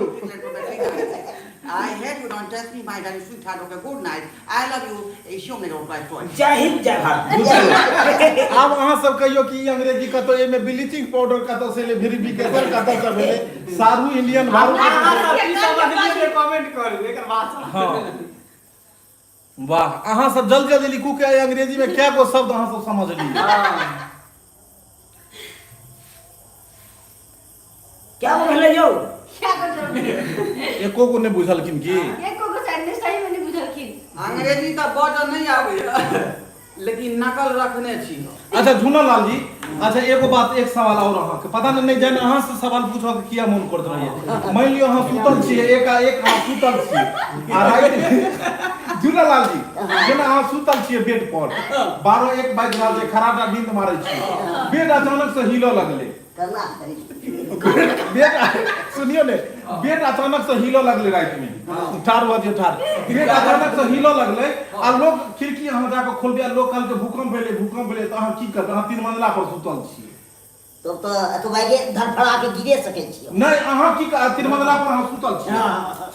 I hate you, don't touch me, my darling sweetheart. Okay, good night. I love you. Show me your right toy. जय हिंद, जय भारत। आब अहाँ सब कहियो कि ई अंग्रेजी कतौ, एहिमे ब्लीचिंग पाउडर कतौ से एलै, वेरिफिकेशन कतौ से भेलै, सारू इंडियन भारू? अहाँ सब की समझलियै से कमेंट करू एकर भाषा। हाँ, वाह, अहाँ सब जल्दी जल्दी लिखू कि एहि अंग्रेजी में क्या गो शब्द अहाँ सब समझलियै। क्या भेलै यौ? क्या कर एको गो नहि बुझलखिन की? एको गो शायद नहि, सही में नहि बुझलखिन। अंग्रेजी तऽ बजऽ नहि आबैया, लेकिन नकल रखने छी हम। अच्छा झूना लाल जी, अच्छा एगो बात, एक सवाल और अहाँके। पता नहीं, नहीं जाने अहाँ से सवाल पूछऽ के किया मोन करत रहैया। मानि लियौ अहाँ सुतल छियै, एक आ एक अहाँ सुतल छियै आ राति, झूना लाल जी, जेना अहाँ सुतल छियै बेड पर, 12-1 बाजि रहल छै, खराटा नींद मारै छियै, बेड अचानक से हिलऽ लगलै। करना करी। बेड, सुनियो ने, बेड अचानक से हिलऽ लगलै राति में। ठाढ़ भऽ जइयौ, ठाढ़। बेड अचानक से हिलऽ लगलै आ लोग खिड़की अहाँ जाकऽ खोलबै आ लोग कहलकै भूकंप भेलै, भूकंप भेलै, तऽ अहाँ की करबै? अहाँ तीन मंजिला पर सुतल छियै। तब तऽ एतबाके धड़फड़ा के गिरे सकै छियै। नहि, अहाँ की तीन मंजिला पर अहाँ सुतल छियै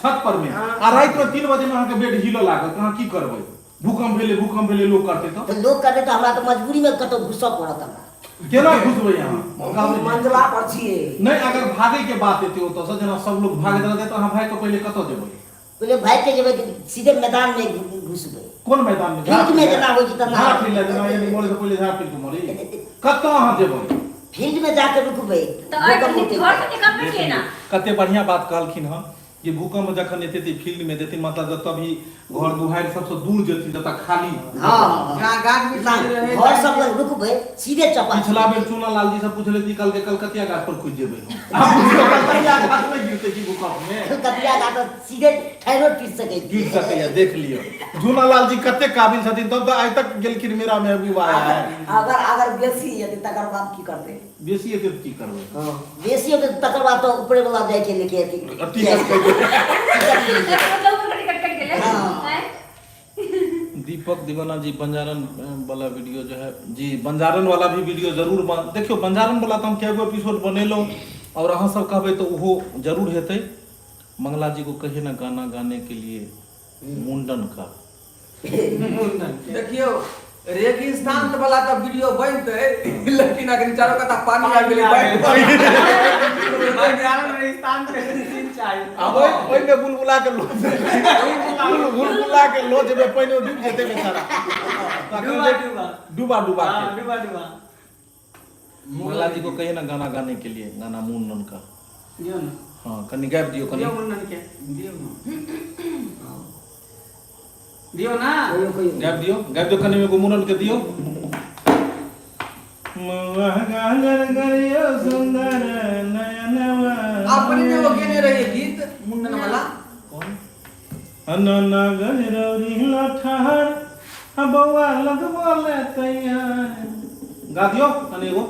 छत पर में आ राति में 3 बजे में अहाँके बेड हिलऽ लागल, तऽ अहाँ की करबै? भूकंप भेलै, भूकंप भेलै लोग करतै तऽ। तऽ लोक करतै तऽ हमरा तऽ मजबूरी में कतौ घुसऽ पड़त हमरा। केना घुसबै अहाँ? कहबै मंजिला पर छियै। नहि, अगर भागे के बात एतै ओतऽ से, जेना सब लोग भागैत रहतै, तऽ अहाँ भागि कऽ पहिले कतऽ जेबै? पहिले भागि के जेबै तऽ सीधे मैदान में घुसबै। कोन मैदान में? फील्ड में जेना होइ छै तेना। झाड़ फील्ड जेना, यानी मरे से पहिले झाड़ फील्ड के मरी, कतऽ अहाँ जेबै? फील्ड में जाके रुकबै। तऽ आइ भूकंप होतै। घर से निकलबै केना? कते बढ़िया बात कहलखिन हन कि भूकंप जखन एतै तऽ फील्ड में जेथिन, मतलब जतऽ भी घर दुहारि सबसँ दूर जेथिन, जतऽ खाली हाँ। जहाँ गाछ वृक्ष ना, रहै। घर सब लग रुकबै, सीधे चपा। पिछला बेर चूना लाल जी से पूछले थी, कल के कलकतिया गाछ पर कूद जेबै हम। आब बुझियौ, कलकतिया गाछ नहि गिरतै की भूकंप में? कलकतिया गाछ पर सीधे ठहरो टूटि सकै छै। गिर सकैया, देख लियौ झूना लाल जी कते काबिल छथिन, तब तऽ आइ तक गेलखिन मेरा महबूबा आया है। अगर अगर बेसी हेतै तकर बाद की करतै? बेसी हेतै तऽ की करबै? बेसी होतै तऽ तकर बाद तऽ ऊपरे वाला जाइ के लेके अथी टिकट कटि। टिकट के लिए। मतलब ऊपर टिकट कटि गेलै। हाँ। आँय? दीपक दीवाना जी, बंजारन वाला वीडियो जो है जी, बंजारन वाला भी वीडियो जरूर बन। देखियौ, बंजारन वाला तऽ हम कए गो एपिसोड बनेलहुँ और अहाँ सब कहबै तऽ ओहो जरूर हेतै। मंगला जी को कहिए ना गाना गाने के लिए। मुंडन का। मुंडन के। देखियौ, रेगिस्तान वाला तऽ वीडियो बनतै, लेकिन अखन चारू कता पानी आबि गेलै, बाढ़ि। बंगाल में रेगिस्तान के सीन चाही। आ ओहिमे बुलबुला के लो, बुलबुला के लो जेबै, पानि मे डूबि जेतै बेचारा। डूबा डूबा। डूबा डूबा हाँ के। डूबा डूबा। माला जी को कहिए ना गाना गाने के लिए, गाना मुंडन का। दियौ ना। हाँ, कनी गाबि दियौ कनी। दियौ मुंडन के। दियौ ने। दियौ ना। कहियो कहियो। गाबि दियौ, गाबि दियौ कनी एगो मुंडन के दियौ। मौआ गागर गरियो सुंदर नयनवा। अपने ने वो गेने रहिए गीत मुंडन वाला। कौन? अनना गजरौरी लठार आ बौआ लगबो ले तैयार। गा दियौ कनी एगो,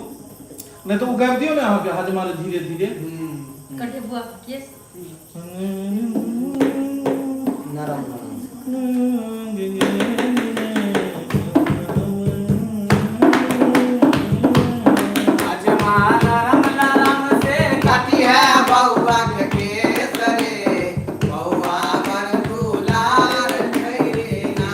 नहि तऽ ओ गाबि दियौ ने अहाँके हजमा रे धीरे धीरे। कटे बुआ केस। नरम नरम। अजमा नरम नरम से काटी है बौआ के केस रे, बौआ बड़ दुलार छै रे ना।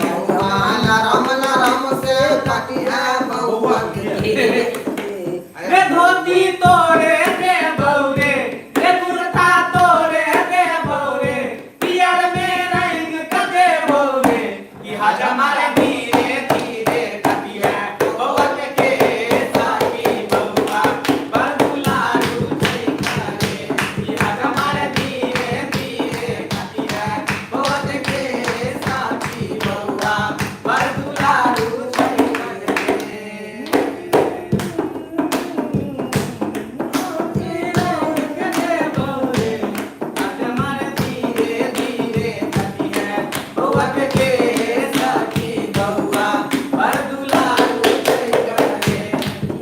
बौआ नरम नरम से काटी है बौआ के रे धोती तोरे दे बौरे, रे कुर्ता तोरे दे बौरे, पियर में रंग कदे बौरे, कि हजमा रे धीरे धीरे कटिया बौआ के केस की बौआ बड़ दुलारू छै करे, कि हजमा रे धीरे धीरे कटिया बौआ के केस की बौआ बड़ दुलारू छै करे। धीरे धीरे कटिया बौआ के केस की बौआ बड़ दुलारू छै करे,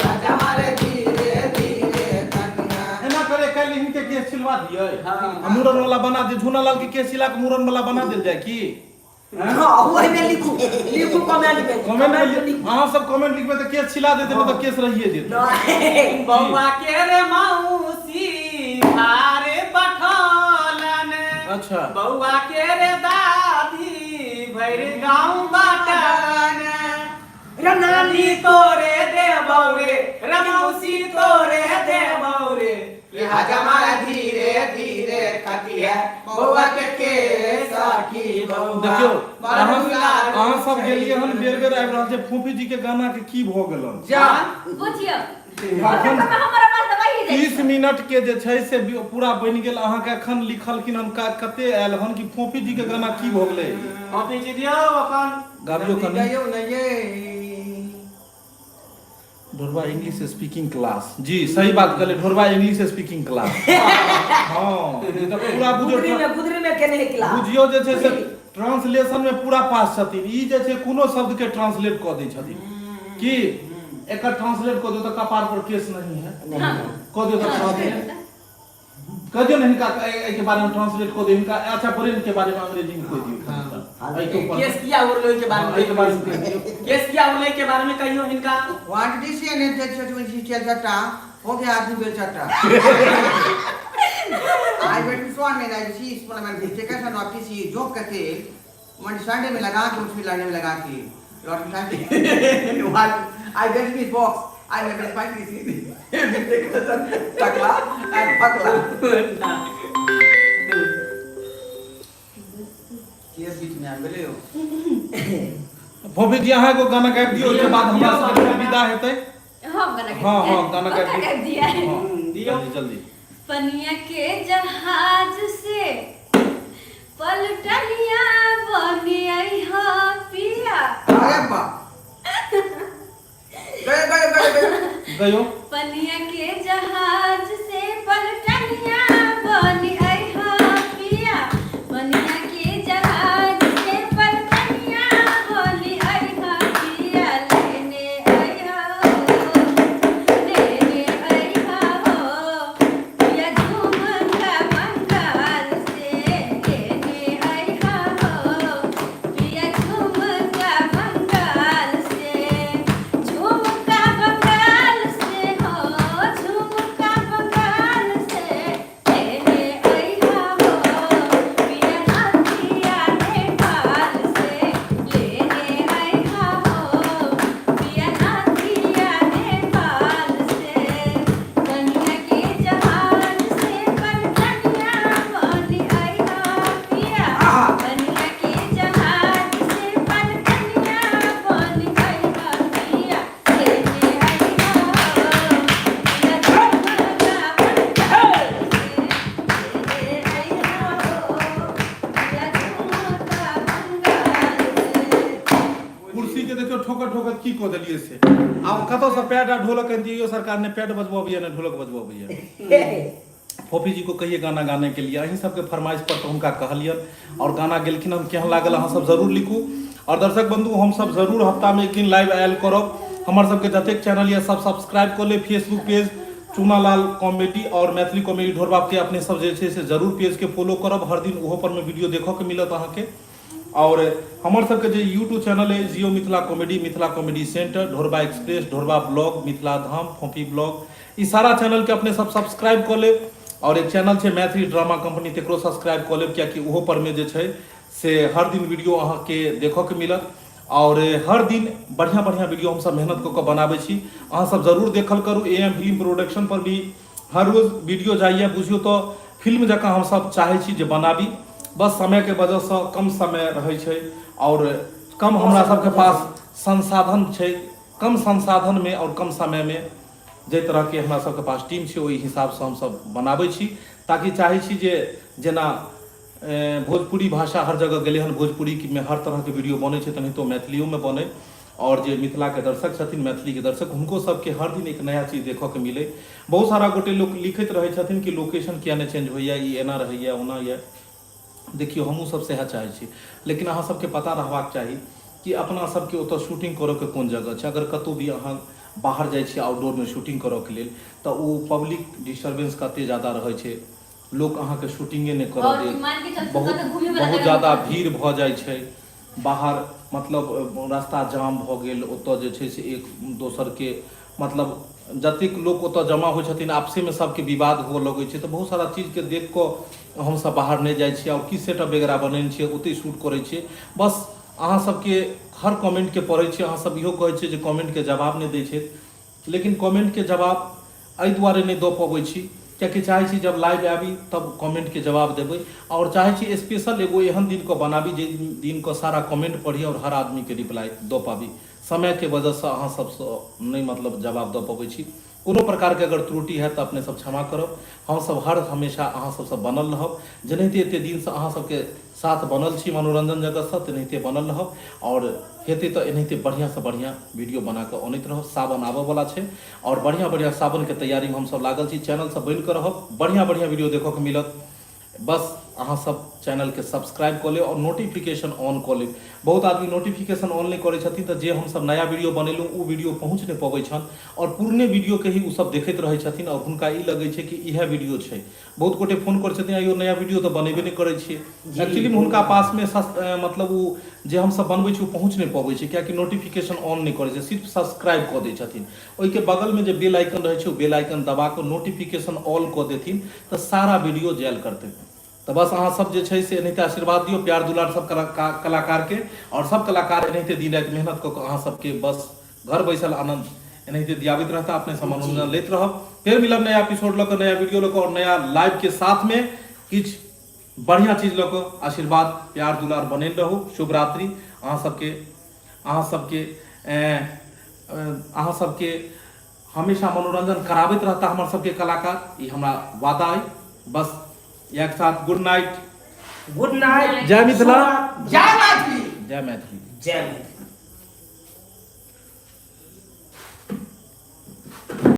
हजमा रे धीरे धीरे कटिया। एना करे काल्हि हिनके केस छिलवा दियै हाँ। आ मुड़न वाला बना दे। झूना लाल के केस छिला के मुड़न वाला बना देल जाय की? हाँ, ओहिमे लिखू, लिखू कमेंट में। कमेंट में लिखू। अहाँ सब कमेंट लिखबै तऽ केस छिला देतै, मतलब केस रहिए जेतै। नहि। बौआ के रे मौसी भारे पठौलन। अच्छा। बौआ के रे दादी भरि गाँव बाटलन। रे नानी। नानी तोरे दे बौरे, रे मौसी तोरे दे बौरे, हजमा धीरे धीरे कटिया बौआ के केस की बौआ देखियौ, बड़ अहाँ दुलारू अहाँ सब छै गेलियै हन, बेर बेर आबि रहल छै। फूफी जी के गाना के की भऽ गेलन? जा। बुझियौ। एखन हमर आवाज दबाई जाइ। 30 मिनट के जे छै से पूरा बनि गेल अहाँके। एखन लिखलखिन हन कते आयल हन कि फोफी जी के गाना की भऽ गेलै। कॉपी जी दियौ अपन। गाबियौ कनी। गाइयौ ने ये। ढोरबा इंग्लिश स्पीकिंग क्लास जी, सही बात कहले, ढोरबा इंग्लिश स्पीकिंग क्लास। हाँ, ई तऽ पूरा बुझियौ। गुदरी में, गुदरी में केने है क्लास। बुझियौ जे छै से ट्रांसलेशन में पूरा पास छथिन। ई जे छै कोनो शब्द के ट्रांसलेट कऽ दै छथिन कि एकर ट्रांसलेट कऽ दियौ तऽ कपार पर केस नहीं है। नहीं। कऽ दियौ तऽ ट्रांसलेट कह दियौ ने हिनका, एहिके बारे में ट्रांसलेट कऽ दियौ हिनका। अच्छा, ब्रेन के बारे में अंग्रेजी में कह दियौ एहिके ऊपर। केस किया उड़लै के बारे हाँ, में। एहिके बारे में कहि दियौ। केस किया उड़लै के बारे में कहियौ हिनका। क्वांटिटी से ने जे छै चल चट्टा हो गया आदमी बेल चट्टा। आई बेट विश्वास में आई सी इस पर मैं देखते कैसा नोटिस सी जो कहते मन संडे में लगा के उसमें लड़ने में लगा के lot Sunday I get this box I never find this टकला एंड पकला। के बीच में आ गेलै यौ? फोफी जी, अहाँ एगो गाना गाबि दियौ, ओहिके बाद हमरा सबके फेर विदा हेतै। हम गाना गाबि हाँ हाँ दियै। गाना गाबि पक्का दियौ। गाबि दियै। हाँ, दियौ। जल्दी जल्दी। पनिया के जहाज से पलटनिया बनी हो पिया। अरे बा गए गए गए गए। गयो। पनिया के जहाज से पलटनिया बनी हो पिया, पनिया के जहाज से पलटनिया बनी हो पिया, लेने अइहा हो, लेने अइहा हो पिया, झुमका बंगाल से लेने अइहा हो पिया, झुमका बंगाल से, झुमका बंगाल से हो, झुमका बंगाल। कऽ देलियै से। आब कतऽसँ पैड आ ढोलक आनितियै यौ सरकार? ने पैड बजबऽ अबैया, ने ढोलक बजबऽ अबैया। फोफी जी को कहिए गाना गाने के लिए। अहीं सबके फरमाइश पर तऽ हुनका कहलियनि आओर गाना गेलखिन हन। केहन लागल अहाँ सब जरूर लिखू। आओर दर्शक बंधु, हम सब जरूर हफ्तामे एक दिन लाइव आयल करब। हमर सबके जतेक चैनल यऽ सब सब्सक्राइब कऽ लेब। फेसबुक पेज चूनालाल कॉमेडी आओर मैथिली कॉमेडी ढोरबाके अपने सब जे छै से जरूर पेजके फॉलो करब। हर दिन ओहो परमे वीडियो देखऽके मिलत अहाँके। आओर हमर सबके जे यूट्यूब चैनल अइ Jio Mithila comedy, Mithila comedy centre, Dhorba express, Dhorba blog, Mithila Dham, Phophi blog, ई सारा चैनलके अपने सब सब्सक्राइब कऽ लेब। आओर एक चैनल छै मैथिली ड्रामा कंपनी, तकरो सब्सक्राइब कऽ लेब, कियाकि ओहो परमे जे छै से हर दिन वीडियो अहाँके देखऽके मिलत। आओर हर दिन बढ़िआँ बढ़िआँ वीडियो हमसब मेहनत कऽ कऽ बनाबै छी, अहाँ सब जरूर देखल करू। ए एम फिल्म प्रोडक्शन पर भी हर रोज वीडियो जाइए। बुझियौ तऽ फिल्म जकाँ हमसब चाहै छी जे बनाबी, बस समयके वजहसँ कम समय रहै छै आओर कम हमरा सबके पास संसाधन छै। कम संसाधनमे आओर कम समयमे जाहि तरहके हमरा सबके पास टीम छै, ओहि हिसाबसँ हमसब बनाबै छी, ताकि चाहै छी जे जेना भोजपुरी भाषा हर जगह गेलै हन, भोजपुरीमे हर तरहके वीडियो बनै छै, तेनाहितो मैथिलियोमे बनै, आओर जे मिथिलाके दर्शक छथिन, मैथिलीके दर्शक, हुनको सबके हर दिन एक नया चीज देखऽके मिलै। बहुत सारा गोटे लोक लिखैत रहै छथिन कि लोकेशन किया नहि चेंज होइए, ई एना रहैए, ओना यऽ। देखियौ, हमहूँ सब सएह चाहै छी, लेकिन अहाँ सबके पता रहबाक चाही कि अपना सबके ओतऽ शूटिंग करऽके कोन जगह छै। अगर कतहु भी अहाँ बाहर जाइ छियै आउटडोरमे शूटिंग करऽके लेल, तऽ ओ पब्लिक डिस्टर्बेंस कते ज्यादा रहै छै, लोक अहाँके शूटिंगे नहि करऽ आओर देत। मान के चलू बहुत कतऽ घूमे वाला बहुत जगह ज्यादा पर। भीड़ भऽ जाइ छै बाहर, मतलब रास्ता जाम भऽ गेल। ओतऽ जे छै से एक दोसरके, मतलब जतेक लोक ओतऽ जमा होइ छथिन, आपसेमे सबके विवाद हुअ लगै छै। तऽ बहुत सारा चीजके देख कऽ हमसब बाहर नहि जाइ छियै, आओर किछु सेटअप वगैरह बनेने छियै, ओतहि शूट करै छियै। बस अहाँ सबके हर कमेन्टके पढ़ै छियै। अहाँ सब इहो कहै छियै जे कमेन्टके जवाब नहि दै छै, लेकिन कमेन्टके जवाब एहि दुआरे नहि दऽ पबै छी कियाकि चाहै छी जब लाइव आबी तब कमेन्टके जवाब देबै, आओर चाहै छी स्पेशल एगो एहन दिनके बनाबी जे दिनके सारा कमेन्ट पढ़ी आओर हर आदमीके रिप्लाई दऽ पाबी। समयके वजहसँ अहाँ सबसँ नहि मतलब जवाब दऽ पबै छी। कोनो प्रकारके अगर त्रुटि हैत तऽ अपने सब क्षमा करब। हमसब हर हमेशा अहाँ सबसँ बनल रहब, जेनाहिते एते दिनसँ अहाँ सबके साथ बनल छी मनोरञ्जन जगतसँ, तेनाहिते बनल रहब, आओर हेतै तऽ एनाहिते बढ़िआँसँ बढ़िआँ वीडियो बना कऽ अनैत रहब। सावन आबऽवला छै आओर बढ़िआँ बढ़िआँ सावनके तैयारीमे हमसब लागल छी। चैनलसँ बनि कऽ रहब, बढ़िआँ बढ़िआँ वीडियो देखऽके मिलत। बस अहाँ सब चैनलके सब्सक्राइब कऽ लेब आओर नोटिफिकेशन ऑन कऽ लेब। बहुत आदमी नोटिफिकेशन ऑन नहि करै छथिन, तऽ जे हमसब नया वीडियो बनेलहुँ ओ वीडियो पहुँच नहि पबै छनि, आओर पुरने वीडियोके ही ओसब देखैत रहै छथिन, आओर हुनका ई लगै छै कि इएह वीडियो छै। बहुत गोटे फोन करै छथिन, आइयो नया वीडियो तऽ बनेबे नहि करै छियै। एक्चुअलीमे हुनका पासमे मतलब ओ जे हमसब बनबै छी ओ पहुँच नहि पबै छै, कियाकि नोटिफिकेशन ऑन नहि करै छै, सिर्फ सब्सक्राइब कऽ दै छथिन। ओहिके बगलमे जे बेल आइकन रहै छै, ओ बेल आइकन दबा कऽ नोटिफिकेशन ऑल कऽ देथिन तऽ सारा वीडियो जायल करतै। तऽ बस अहाँ सब जे छै से एनाहिते आशीर्वाद दियौ, प्यार दुलार सब कलाकारके, आओर सब कलाकार एनाहिते दिन राति मेहनत कऽ कऽ अहाँ सबके बस घर बैसल आनन्द एनाहिते दियाबैत रहता, अपने सब मनोरंजन लैत रहब। फेर मिलब नया एपिसोड लऽ कऽ, नया वीडियो लऽ कऽ आओर नया लाइव के साथ में किछु बढ़िया चीज लऽ कऽ। आशीर्वाद प्यार दुलार बनेल रहू। शुभ रात्रि अहाँ सबके। अहाँ सबके हमेशा मनोरंजन कराबैत रहता हमर सबके कलाकार, ई हमरा वादा अइ। बस इएह के साथ गुड नाइट। Good night. जय मिथिला। जय मैथिली। जय मैथिली। जय मैथिली।